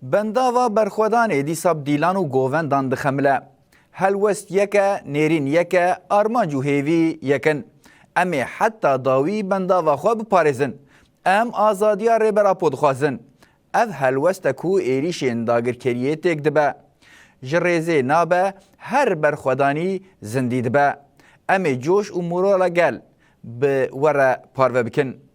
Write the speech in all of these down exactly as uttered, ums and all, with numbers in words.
Bendava berxwedanê dîsa bi dîlan û govendan dixemile. Helwest yek e, nêrîn yek e, armanc û hêvî yek in. Em ê heta dawî bendava xwe biparêzin. Em azadiya Rêber Apo dixwazin. Ev helwest e ku êrîşên dagirkeriyê têk dibe. Ji rêzê nabe her berxwedanî zindî dibe. Em ê coş û morala gel bi we re parve bikin.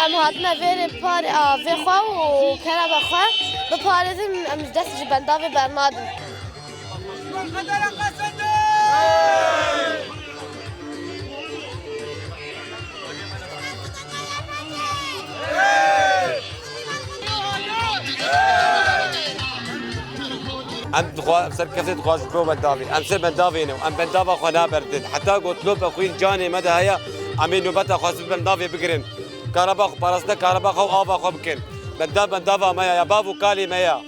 Em hatine vêrê parê a vê xwe û kereba xwe biparêzin, em ji dest ji bendavê bernadin. Em dixwa-, em serkeftê dixwazin ji bo bendavê. Em ser bendavê ne û em bendava xwe naberdin. Heta ku dilo bi xwîn canê me de heye, em ê nobeta xwe ji bendavê bigirin. Karaba xwe, parastina karaba xwe û ava xwe bikin. Bendav bendava me ya, ya bav û kalê me ya.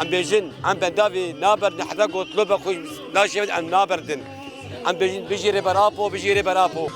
Em bêjin, em bendavê naberdin, heta ku dilo bi xwîn naşewin, em naberdin. Em bêjin, bijî Rêber Apo, bijî Rêber Apo.